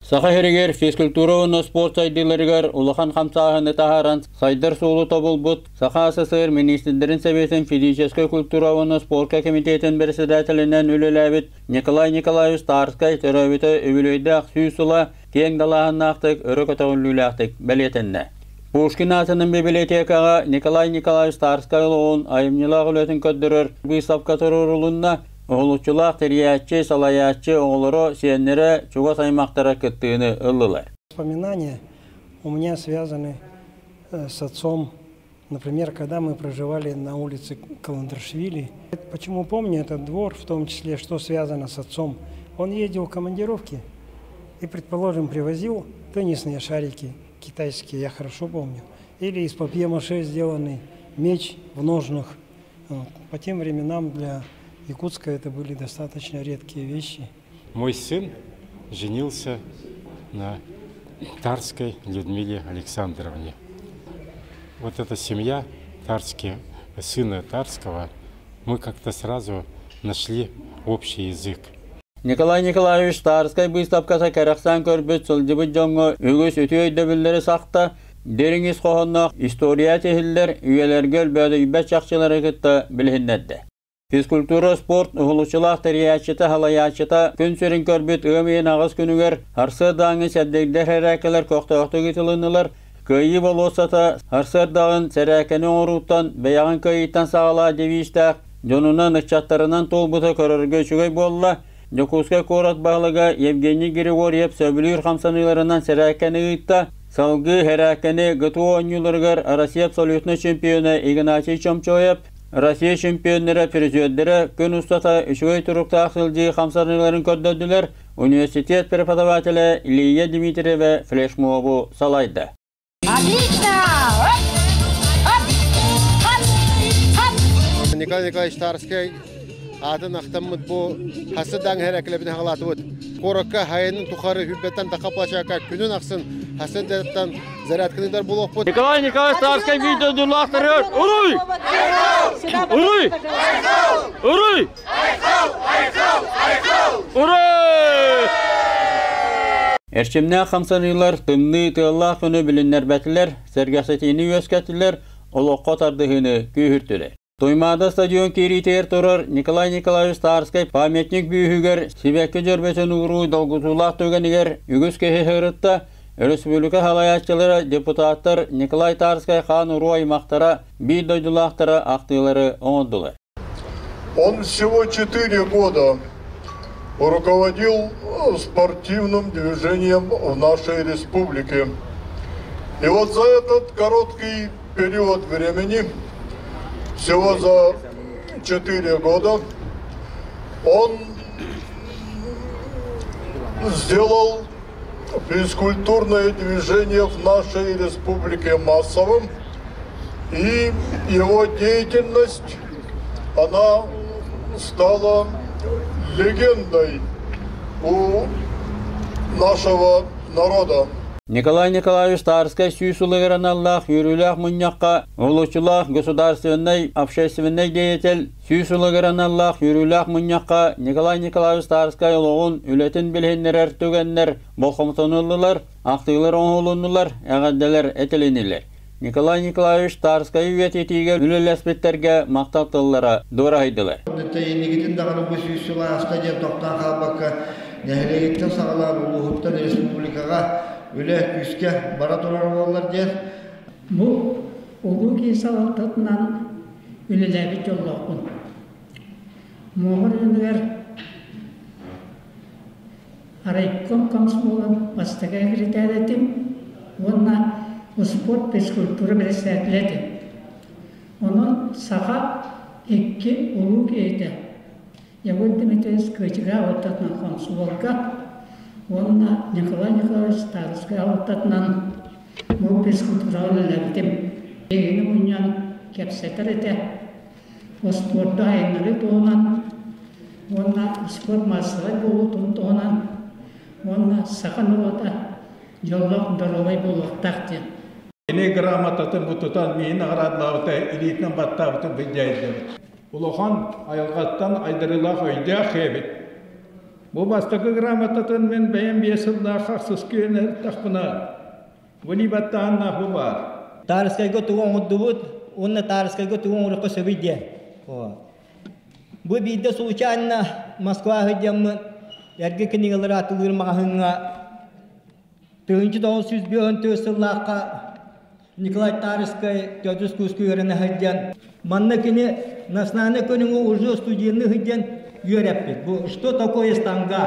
Саха сиригэр физкультура уонна спорт сайдыыларыгар улахан хамсааһыны таһааран сайдар суолу тобулбут Саха СССР Министрдэрин Сэбиэтин физическэй культура уонна спорка комитетин председателинэн үлэлээбит Николай Николаевич Тарскай төрөөбүтэ үбүлүөйдээх 100 сыла киэҥ далааһыннаахтык, өрө көтөҕүллүүлээхтик бэлиэтэннэ. Пушкин аатынан библиотекаҕа Николай Николаевич Тарскай олоҕун айымньылаах үлэтин көрдөрөр быыстапка туруорулунна. Уһулуччулаах тэрийээччи, салайааччы оҕолоро, сиэннэрэ, чугас аймахтара кыттыыны ыллылар. Воспоминания у меня связаны с отцом. Например, когда мы проживали на улице Каландрашвили. Почему помню этот двор, в том числе, что связано с отцом. Он ездил в командировки и, предположим, привозил теннисные шарики китайские, я хорошо помню, или из папье-маше сделанный меч в ножнах. Вот. По тем временам для Якутска это были достаточно редкие вещи. Мой сын женился на Тарской Людмиле Александровне. Вот эта семья Тарские, сына Тарского, мы как-то сразу нашли общий язык. Николай Николаевич Тарскай быыстапката кэрэхсээн көрбүт сылдьыбыт дьоҥҥо үгүс үтүө өйдөбүллэри сахта, дириҥ ис хоһоонноох история тиһиллэр үйэлэргэ өлбөөдүйбэт чахчылары кытта билиһиннэрдэ. Физкультура спорт уһулуччулаах тэрийээччитэ, салайааччыта күн сирин көрбүт ыам ыйын аҕыс күнүгэр сарсыардааҥҥы сэрдэгдэр эрээкэлэр көхтөөхтүк ыытылыннылар. Кыайыы болуоссата сарсыардаҕын сэрээкэни оҥорууттан бэйэҕин кыайыыттан саҕалаа девизтээх дьонунан, ыччаттарынан туолбута көрөргө үчүгэй буолла. Дьокуускай куорат баһылыга Евгений Григорьев сөбүлүүр хамсаныыларынан сэрээкэни ыытта. Салгыы сэрээкэни ГТО оонньууларыгар Россия абсолютнай чемпиона Игнатий Чомчоев, Россия чемпионнара, призердэрэ күн устата үчүгэй туруктаах сылдьыы хамсаныыларын көрдөрдүлэр. Университет преподавателэ Лия Дмитриева флешмобу салайда. Отлично! Оп! Оп! Хоп! Николай Николаевич Тарскай аатын ахтаммыт бу хасы даҥ хэрэклэбин хаҕалаатыбыт. Куоракка хайынын тухары хүрбэттэн таха площадка күнүн ахсын хасы даттан зарядканыдар булуохпут. Николай Николаевич Тарскай видео дулаахтарыгар Уруй! Уруй! Уруй! Уруй! Эрчимнээх хамсаныылар тымныы тыаллаах күнү билиннэрбэтилэр, сэргэхситиини үөскэттилэр, олоххо тардыһыыны күүһүртүлэр. Туймаада стадион киириитигэр турар Николай Николаевич Тарскай памятник бүүһүгэр сибэкки дьөрбөтүн ууруу долгутуулаах түгэнигэр үгүс киһи сырытта, өрөспүүбүлүкэ салайааччылара, депутаттар Николай Тарскай хаан уруу аймахтара, биир дойдулаахтара ахтыылары оҥордулар. Он всего 4 года руководил спортивным движением в нашей республике. И вот за этот короткий период времени, всего за 4 года, он сделал физкультурное движение в нашей республике массовым, и его деятельность, она стала легендой у нашего народа. Николай Николаевич Тарскай 100 сылыгар аналлаах үөрүүлээх мунньахха уһулуччулаах государственнай общественнай деятель 100 сылыгар аналлаах үөрүүлээх мунньахха Николай Николаевич Тарскай олоҕун үлэтин билиһиннэрэр түгэннэр болҕомтону ыллылар, ахтыылар оҥоһулуннулар, эҕэрдэлэр этилиннилэр. Николай Николаевич Тарскай үйэтитиигэ үлэлэспиттэргэ махтал тыллара дуораһыйдылар. Инникитин даҕаны бу 100 сыл ааста диэн тохтоон хаалбакка, нэһилиэгиттэн саҕалаан улууһуттан республикаҕа үлэ күүскэ бара турар буоллар диэн. Бу улуу киһи салалтатынан үлэлээбит дьоллоохпун. Муоҕар үйэнигэр райком комсомолун бастакы секретарь этим уонна спорт физкультура председателэ этим. Онон саха икки улуу киһитэ Егор Дмитриевич Кычыга ортатынан комсомолга уонна Николай Николаевич Тарскай ортатынан бу физкультураҕа үлэлээбитим. Биһигини мунньан кэпсэтэр этэ. Спорду айыннары туһунан уонна спорт массовай буолуутун туһунан уонна саха норуота дьоллоох доруобай буолуохтаах диэн. Кини грамотатын бутутан миин наҕараадалаабыта, илиитинэн баттаабытын билдьайдыбыт. Улахан айылҕаттан айдарыылаах өйдөөх эбит. Бу бастакы грамотатын мен бэйэм биэс сыллаах ахсыс күөнэ Вали баттааннаах бу баар. Таарыскайга тугу оҥордубут уонна Таарыскайга тугу оҥоруохха сөбүй диэн. Бу биирдэ случайно Москва сылдьаммын эргэ кинигэлэри атылыыр маҕаһыыҥҥа 1954 сыллаахха Николай Тарскай төрдүс курска үөрэнэ сылдьан манна кини национальнай көрүҥү уже студенны сылдьан үөрэппит. Бу что такое штанга?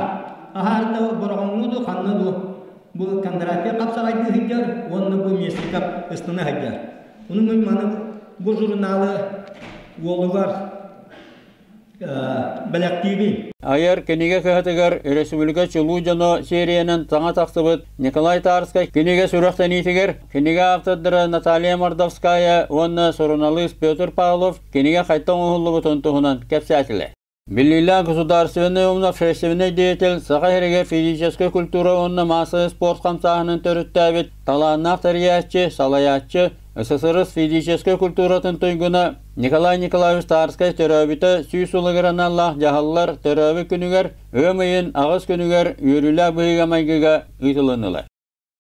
Аһаарда бороҕоҥҥу ду ханна ду бу Кондратьев хапсаҕайдыы сылдьар уонна бу Местников ыстана сылдьар. Ону мин маны бу журналы уолугар бэлэхтиибин. Айар кинигэ кыһатыгар республика чулуу дьоно сериянан саҥа тахсыбыт Николай Тарскай кинигэ сүрэхтэниитигэр кинигэ автордара Наталья Мордовская уонна суруналыыс Петр Павлов кинигэ хайта оҥоһуллубутун туһунан кэпсээтилэр. Биллиилээх государственнай уонна общественнай деятель Саха сиригэр физическэй культура уонна массовай спорт хамсааһынын төрүттээбит талааннаах тэрийээччи, салайааччы, СССР физическэй культуратын туйгуна Николай Николаевич Тарскай төрөөбүтэ 100 сылыгар аналлаах дьаһаллар төрөөбүт күнүгэр ыам ыйын аҕыс күнүгэр үөрүүлээх быһыыга-майгыга ыытылыннылар.